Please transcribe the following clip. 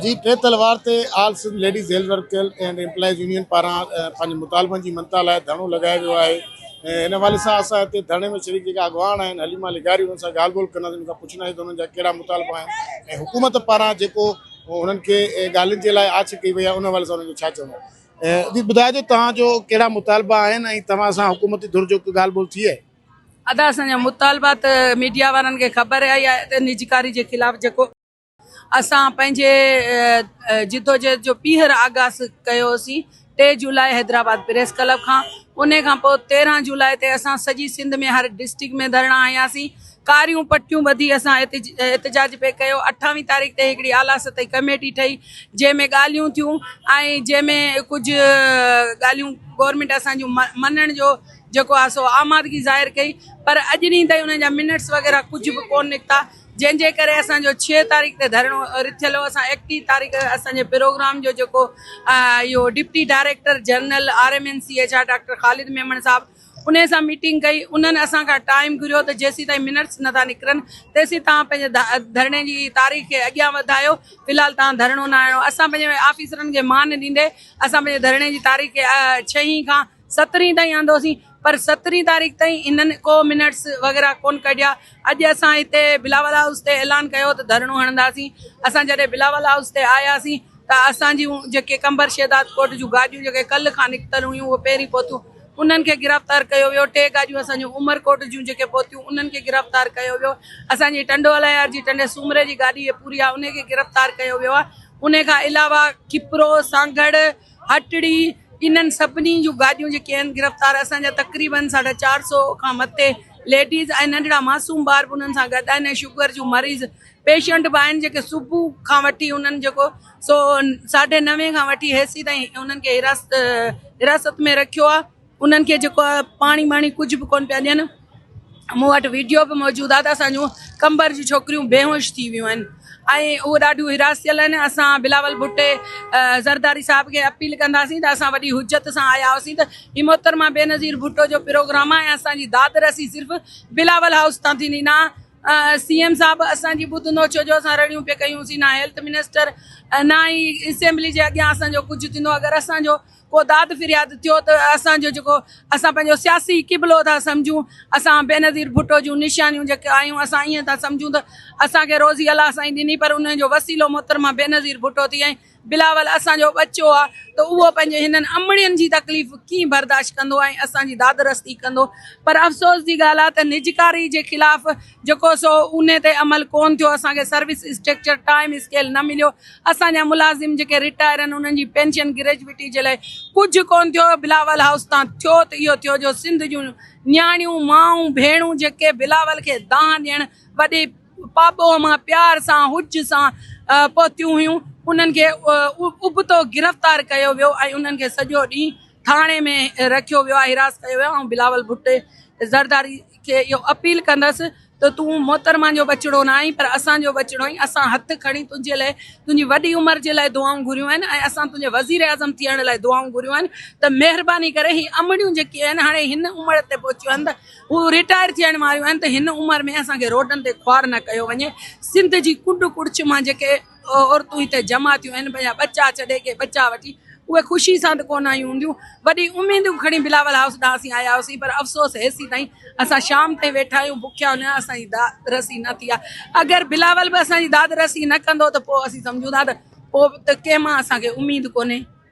جي ٽي تلوار تي all Sindh ladies health worker and employees union پاران پنهنجي مطالبن جي مڃتا لاء ڌرڻو لڳايو ويو آهي ۽ ان حوالي سان اسان هتي ڌرڻي ۾ شريڪ جيڪا اڳواڻ آهن حليما لغاري انهن سان ڳالهه ٻولهه ڪنداسين انهن کان پڇنداسين ته انهن جا ڪهڙا مطالبا آهن ۽ حڪومت پاران جيڪو انهن کي ڳالهين جي لاء آڇ ڪئي وئي آهي ان حوالي سان انهن جو ڇا چوڻ آهي ادي ٻڌائجو توهان جو ڪهڙا مطالبا آهن ۽ توهان سان حڪومتي ڌر جو ڳالهه ٻولهه ٿي آهي. ادا اسان جا مطالبا ته ميڊيا وارن کي خبر آهي ته نجڪاري جي خلاف جيڪو اسان پنهنجي جدوجهد جو ٻيهر آغاز ڪيوسين ٽي جولاء حيدرآباد پريس ڪلب کان ان کان پوء 13 جولاء تي اسان سڄي سنڌ ۾ هر ڊسٽرڪٽ ۾ ڌرڻا هنياسين ڪاريون پٽيون ٻڌي اسان احتجاج پئي ڪيو 28 تاريخ تي هڪڙي اعليٰ سطحي ڪميٽي ٺهي جنهن ۾ ڳالهيون ٿيون ۽ جنهن ۾ ڪجهه ڳالهيون گورنمينٽ اسان جون مڃڻ جو جيڪو آهي سو آمادگي ظاهر ڪئي پر اڄ ڏينهن تائين انهن جا منٽس وغيره ڪجهه به ڪون نڪتا جنهن جي ڪري اسان جو ڇهه تاريخ تي ڌرڻو رٿيل هو اسان 31 تاريخ اسان جي پروگرام جو جيڪو اهو deputy director general R M N C H R doctor Khalid Memon صاحب ان سان ميٽنگ ڪئي انهن اسان کان ٽائيم گهريو ته جيسين تائين منٽس نٿا نڪرن تيسين تان پنهنجي ڌرڻي جي تاريخ کي اڳيان وڌايو في الحال تان ڌرڻو نه آڻيو اسان پنهنجي آفيسرن کي مان ڏيندي اسان پنهنجي ڌرڻي جي تاريخ کي ڇهين کان سترهين تائين آندوسين پر سترهين تاريخ تائين هنن ڪو منٽس وغيره ڪون ڪڍيا اڄ اسان هتي بلاول هائوس تي اعلان ڪيو ته ڌرڻو هڻنداسين اسان جڏهن بلاول هائوس تي آياسين ته اسان جون جيڪي قمبر شهداد ڪوٽ جون گاڏيون جيڪي ڪل کان نڪتل هيون اهي پهرين پهتيون انهن کي گرفتار ڪيو ويو ٽي گاڏيون اسان جون عمر ڪوٽ جون جيڪي پهتيون انهن کي گرفتار ڪيو ويو اسان جي ٽنڊو الهيار جي ٽنڊي سومري جي گاڏي پوري آهي ان کي گرفتار ڪيو ويو آهي ان کان علاوه کپرو سانگهڙ هٽڙي انهن سڀني جون گاڏيون جيڪي آهن گرفتار اسان جا تقريبن ساڍا چار سو کان مٿي ليڊيز ۽ ننڍڙا معصوم ٻار به انهن سان گڏ آهن ۽ شگر جون مريض پيشنٽ به آهن جيڪي صبح کان وٺي انهن جيڪو سو ساڍي نوين کان وٺي هيسي تائين انهن کي حراست حراست ۾ رکيو آهي انهن کي جيڪو آهي پاڻي ٻاڻي ڪجهه به ڪونه پيا ڏين مون وٽ ويڊيو به موجود آهي ته اسان جون قمبر جون ڇوڪريون بيهوش ٿي ويون آهن ۽ اهي ڏاڍيون هراسيل آهن اسان بلاول ڀٽي زرداري صاحب کي اپيل ڪنداسين ته اسان وڏي حجت سان آيا هئاسين ته هي محترمه بينظير ڀٽو جو پروگرام آهي ۽ اسان جي داد رسي صرف بلاول هائوس تان ٿيندي نه سي ايم صاحب اسان جي ٻڌندو ڇو جو اسان رڙيون پئي ڪيون سين نه هيلٿ منسٽر نه ئي اسيمبلي جي اڳيان اسان جو ڪجهه ٿيندو اگر اسان جو ڪو داد فرياد ٿيو ته اسان جو جيڪو اسان پنهنجو سياسي قبلو ٿا سمجهون اسان بينظير ڀٽو جون نشانيون جيڪي آهيون اسان ائين ٿا سمجهون ته اسان کي روزي الله سائين ڏني پر ان جو وسيلو محترمه بينظير ڀٽو ٿي ۽ بلاول اسان جو ٻچو آ ته اهو پنهنجي هنن امڙين جي تڪليف ڪيئن برداشت ڪندو ۽ اسان جي داد رستي ڪندو پر افسوس جي ڳالهه آ ته نجڪاري جي خلاف جيڪو سو انهي تي عمل ڪون ٿيو اسان کي سروس اسٽرڪچر ٽائيم اسڪيل نه مليو اسان جا ملازم جيڪي رٽائر آهن انهن جي پينشن گريجوئٽي جي لاء ڪجهه ڪون ٿيو بلاول هائوس تان ٿيو ته اهو ٿيو جو سنڌ جون نياڻيون مائون ڀيڻون جيڪي بلاول کي دانهن ڏيڻ وڏي پاٻوهه مان پيار سان حج سان پهتيون هيون انهن کي ابتو گرفتار ڪيو ويو ۽ انهن کي سڄو ڏينهن ٿاڻي ۾ رکيو ويو آهي حراس ڪيو ويو آهي بلاول ڀٽي زرداري کي اهو اپيل ڪندس ته تون محترمه جو ٻچڙو نه آهين پر اسان جو ٻچڙو آهين، اسان هٿ کڻي تنهنجي لاء تنهنجي وڏي عمر جي لاء دعائون گهريون آهن ۽ اسان تنهنجي وزيراعظم ٿيڻ لاء دعائون گهريون آهن ته مهرباني ڪري هي امڙيون جيڪي آهن هاڻي هن عمر تي پهچيون آهن ته هو رٽائر ٿيڻ واريون آهن ته هن عمر ۾ اسان کي روڊن تي خوار نه ڪيو وڃي سنڌ جي ڪنڊ ڪڙڇ مان جيڪي عورتون هتي جمع ٿيون آهن پنهنجا ٻچا ڇڏي ڪي ٻچا وٺي اهي خوشي سان ته ڪونه آيون هونديون وڏي اميدون کڻي بلاول هائوس ڏانهن اسين آيا هئاسين پر افسوس هيسين تائين اسان شام تائين ويٺا آهيون بکيا آهيون اسان جي داد رسي نه ٿي آهي اگر بلاول به اسان جي داد رسي نه ڪندو ته پوء اسين سمجهون ٿا ته پوء ته ڪنهن مان اسان کي اميد ڪونهي.